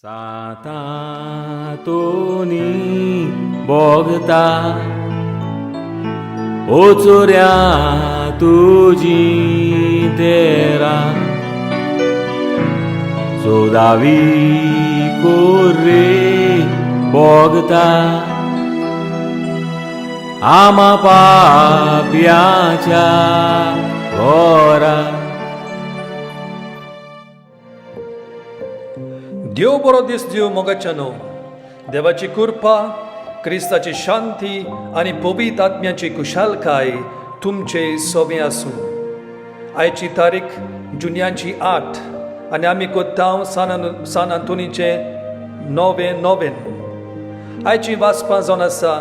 सांतांतोनी भोगता ओचोऱ्या तुजी तेरा चोदावी कोर्रे भोगता आमा पाप्याच्या घरा. देव बरो दीस दिवं मोगाच्यानो. देवाची कृपा, क्रिस्ताची शांती आनी पवित्र आत्म्याची कुशालकाय तुमचे सोबें आसूं. आयची तारीख जुन्याची 8 आनी आमी कोत्तांव सान आंतोनीचें नवें नोवेन. आयची वाचपां जावन आसा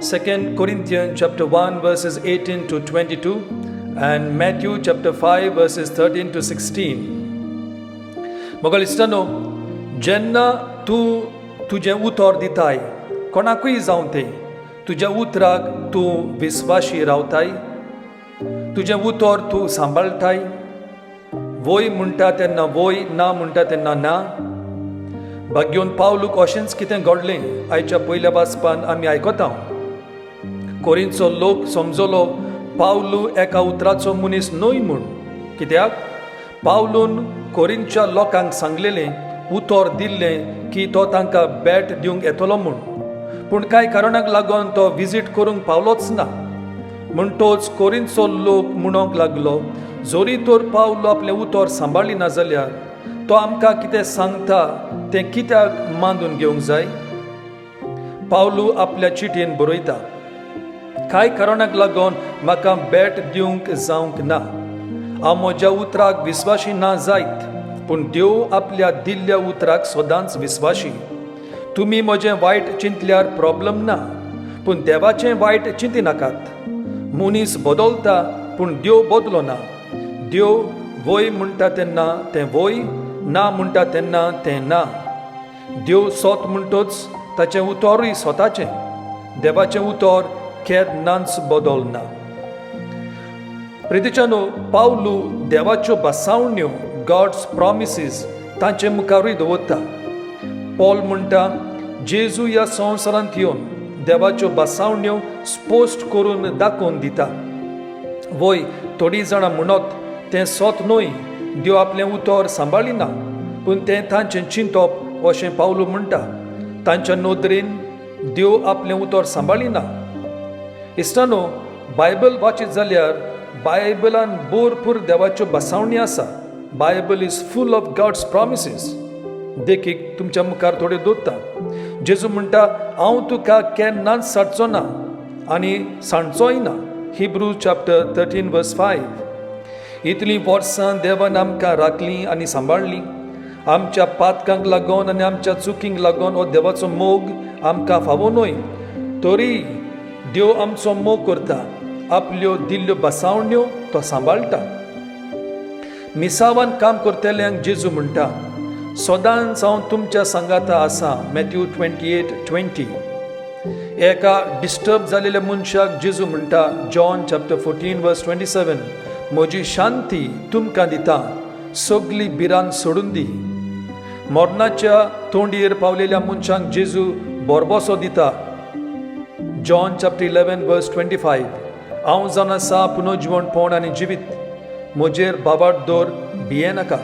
2 Corinthian chapter 1 verses 18 to 22 and Matthew chapter 5 verses 13 to 16. मोगाळ इश्टानो, जेन्ना तूं तुजें उतर दिताय कोणाकूय जावं तें, तुज्या उतराक तूं विस्वाशी रावताय, तुजें उतर तूं सांबाळटाय. वय म्हणटा तेन्ना वय, ना म्हणटा तेन्ना ना. भाग्योन पावलूक अशेंच कितें घडलें आयच्या पयल्या वाचपान आमी आयकता. कोरिंचो लोक समजलो पावलू एका उतराचो मनीस न्हय म्हूण, कित्याक पावलून कोरिंच्या लोकांक सांगलेलें, उतर दिल्लें की तो तांकां भेट दिवंक येतलो म्हूण, पूण कांय कारणाक लागून तो विजीट करूंक पावलोच ना. म्हणटोच कोरिंचो लोक म्हणूंक लागलो, जरी तर पावलो आपलें उतर सांबाळ्ळी ना जाल्यार तो आमकां कितें सांगता तें कित्याक मानून घेवंक जाय? पावलू आपल्या चिटयेन बरयता, कांय कारणाक लागून म्हाका भेट दिवंक जावंक ना. हांव म्हज्या उतराक विस्वाशी ना जायत, पूण देव आपल्या दिल्ल्या उतराक सदांच विस्वाशी. तुमी म्हजें वायट चिंतल्यार प्रॉब्लम ना, पूण देवाचें वायट चिंतिनाकात. मनीस बदलता, पूण देव बदलो ना. देव वय म्हणटा तेन्ना तें वय, ना म्हणटा तेन्ना तें ना. देव सोत म्हणटोच ताचें उतरूय स्वताचें. देवाचें उतर केन्नाच बदलना. प्रितीच्यानो, पावलू देवाच्यो बसावण्यो, गॉड्स प्रॉमिसीस, तांचे मुखारूय दवरता. पॉल म्हणटा, जेजू ह्या संवसारांत येवन देवाच्यो बसावण्यो स्पश्ट करून दाखोवन दिता. वय, थोडीं जाणां म्हणत तें सत न्हय, देव आपलें उतर सांबाळिना, पूण तें तांचें चिंतप अशें पावलू म्हणटा. तांच्या नदरेन देव आपलें उतर सांबाळिना. इश्टानो, बायबल वाचीत जाल्यार बायबलान भरपूर देवाच्यो बसावणी आसा. Bible is full of God's promises. देखीक तुमच्या मुखार थोड्यो दवरता. जेजू म्हणटा, हांव तुका केन्नाच साडचो ना आनी सांडचोय ना. Hebrew chapter 13 verse 5. इतलीं वर्सां देवान आमकां राखलीं आनी सांबाळ्ळीं. आमच्या पातकांक लागून आनी आमच्या चुकींक लागून हो देवाचो मोग आमकां फावो न्हय, तरी देव आमचो मोग करता. आपल्यो दिल्ल्यो बसावण्यो तो सांबाळटा. मिसावान काम करतल्यांक जेजू म्हणटा, सदांच हांव तुमच्या सांगाता आसा. मॅथ्यू 28:20. एका डिस्टर्ब जालेल्या मनशाक जेजू म्हणटा, John chapter 14 verse 27, म्हजी शांती तुमकां दिता, सगली भिरांत सोडून दी. मरणाच्या तोंडयेर पावलेल्या मनशांक जेजू भरवंसो दिता. John chapter 11 verse 25, हांव जावन आसा पुनर्जिवणपण आनी जिवीत, म्हजेर बाबाट दवर, भिये नाका.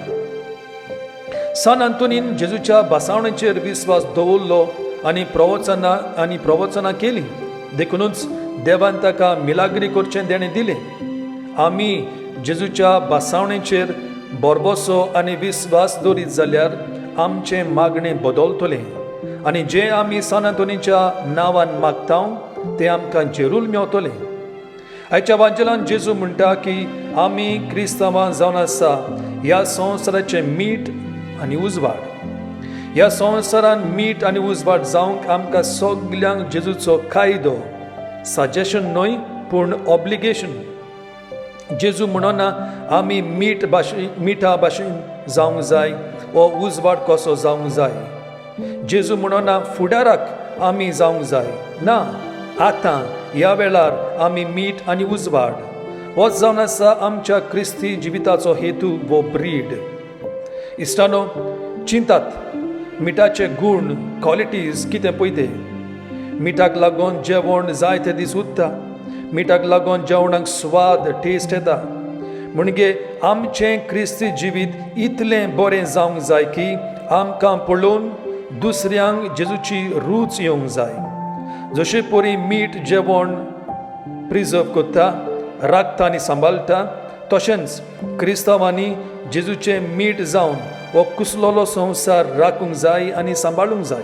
सान आंतोनीन जेजूच्या भासावणेचेर विस्वास दवरलो आनी प्रवचनां केलीं. देखुनूच देवान ताका मिलाग्री करचें देणें दिलें. आमी जेजूच्या भासावणेचेर भरवंसो आनी विस्वास दवरीत जाल्यार आमचें मागणें बदलतलें आनी जें आमी सान आंतोनीच्या नांवान मागता तें आमकां जेरूल मेवतलें. आयच्या वांजेलान जेजू म्हणटा की आमी क्रिस्तांवां जावन आसा ह्या संवसाराचें मीठ आनी उजवाड. ह्या संवसारान मीठ आनी उजवाड जावंक आमकां सगल्यांक जेजूचो कायदो, सजेशन न्हय पूण ऑब्लिगेशन. जेजू म्हणना आमी मीठ भाशेन, मिठा भाशेन जावंक जाय वो उजवाड कसो जावंक जाय. जेजू म्हणना फुडाराक आमी जावंक जाय. ना, आतां ह्या वेळार आमी मीठ आनी उजवाड. हो जावन आसा आमच्या क्रिस्ती जिविताचो हेतू वो ब्रीड. इश्टानो, चिंतात. मिठाचे गूण, क्वॉलिटीज कितें पळय ते. मिठाक लागून जेवण जायते दीस उरता. मिठाक लागून जेवणाक स्वाद, टेस्ट येता. म्हणजे आमचें क्रिस्ती जिवीत इतलें बरें जावंक जाय की आमकां पळोवन दुसऱ्यांक जेजूची रूच येवंक जाय. जशे परी मीठ जेवण प्रिजर्व करता, राखता आनी सांबाळटा, तशेंच क्रिस्तांवांनी जेजूचें मीठ जावन हो कुसलोलो संवसार राखूंक जाय आनी सांबाळूंक जाय.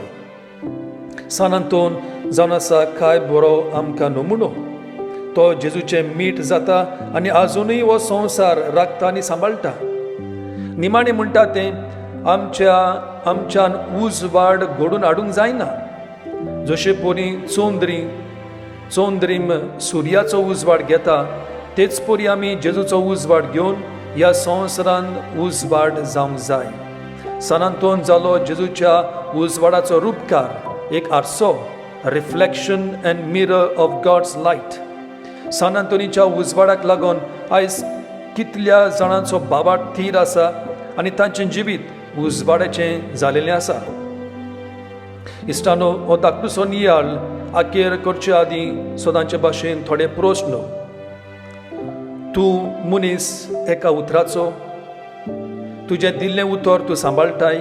सान आंतोन जावन आसा काय बरो आमकां नमुनो. तो जेजूचें मीठ जाता आनी आजुनूय हो संवसार राखता आनी सांबाळटा. निमाणें म्हणटा तें आमच्या आमच्यान उजवाड घडून हाडूंक जायना. जशे परी चोंद्री चोंद्रीम सुर्याचो उजवाड घेता, तेच परी आमी जेजूचो उजवाड घेवन ह्या संवसारान उजवाड जावंक जाय. सान आंतोन जालो जेजूच्या उजवाडाचो रुपकार, एक आरसो, reflection and mirror of God's light. सान आंतोनीच्या उजवाडाक लागून आयज कितल्या जाणांचो बाबाट थीर आसा आनी तांचें जिवीत उजवाडाचें जालेलें आसा. इश्टानो, हो धाकटुसो नियाळ आखेर करचे आदीं सदांचे भाशेन थोडे प्रस्न. तूं मनीस एका उतराचो? तुजें दिल्लें उतर तूं सांबाळटाय?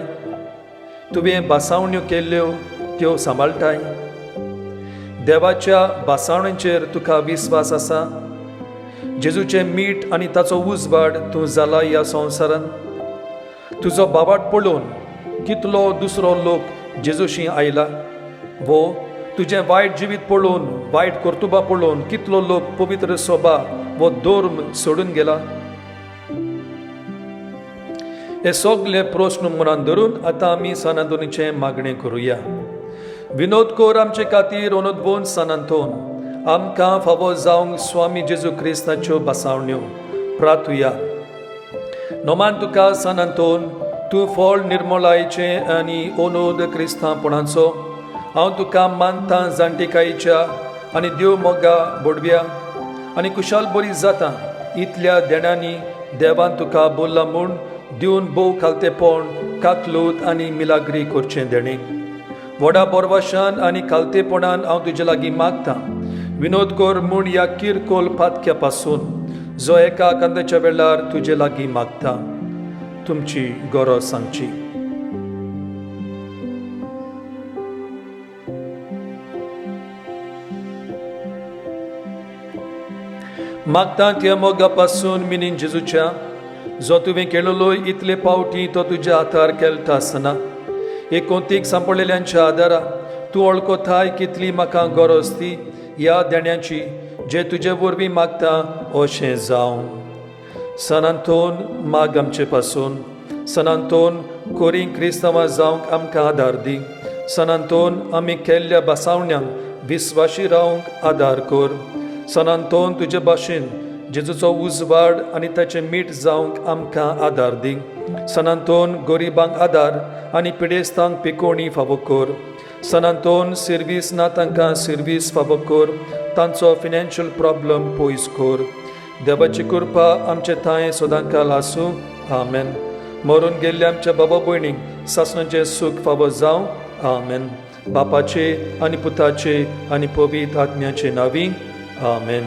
तुवें भासावण्यो केल्ल्यो त्यो सांबाळटाय? देवाच्या भासावण्यांचेर तुका विस्वास आसा? जेजूचें मीठ आनी ताचो उजवाड तूं जाला ह्या संवसारान? तुजो बाबाट पळोवन कितलो दुसरो लोक जेजूशी आयला? वो तुजें वायट जिवीत पळोवन, वायट कर्तुबां पळोवन कितलो लोक पवित्र सोबा वो धर्म सोडून गेला? हे सगळे प्रस्न मनान धरून आतां आमी सान आंतोनीचें मागणें करुया. विनोद कर आमचे खातीर ओनोदबोन सान आंतोन, आमकां फावो जावंक स्वामी जेजू क्रिस्ताच्यो भासावण्यो. प्रातुया. नोमान तुका सान आंतोन, तूं फळ निर्मलायचें आनी ओनोद क्रिस्तांवपणाचो. हांव तुका मानतां जाणटेकायेच्या आनी देव मोगा बोडव्या आनी कुशाल बरी जाता. इतल्या देण्यांनी देवान तुका बोल्ला म्हूण दिवन भोव खालतेपण, काकलूत आनी मिलाग्री करचें देणें. व्हडा बोरवाशान आनी खालतेपणान हांव तुजे लागीं मागतां, विनोद कर म्हूण ह्या किरकोल पातक्या पासून, जो एका कांद्याच्या वेळार तुजे लागीं मागता. तुमची गरज सांगची. मागता त्या मोगा पासून मिनीन जेजूच्या, जो तुवें केलेलो इतले पावटी तो तुज्या हातार केलता आसना, एकोंतीक सांपडलेल्यांच्या आदारा तूं वळखताय कितली म्हाका गरज ती ह्या देण्याची, जे तुजे वरवीं मागता अशें जावं. सान आंतोन माग आमचे पासून. सान आंतोन कोरी क्रिस्तांवां जावंक आमकां आदार दी. सान आंतोन आमी केल्ल्या भासावण्यांक विस्वाशी रावंक आदार कर. सान आंतोन तुजे भाशेन जेजूचो उजवाड आनी ताचें मीठ जावंक आमकां आदार दी. सान आंतोन गरिबांक आदार आनी पिडेस्तांक पिकोवणी फावो कर. सान आंतोन सिर्वीस ना तांकां सिर्वीस फावो कर, तांचो फिनान्शियल प्रॉब्लम पयस कर. देवाची कृपा आमचे थांय सदांकाल आसूं. आमेन. मरून गेल्ल्या आमच्या बाबा भयणींक सासणाचें सूख फावो जावं. आमेन. बापाचे आनी पुताचे आनी पवित्र आत्म्याचे नांवी. आमेन.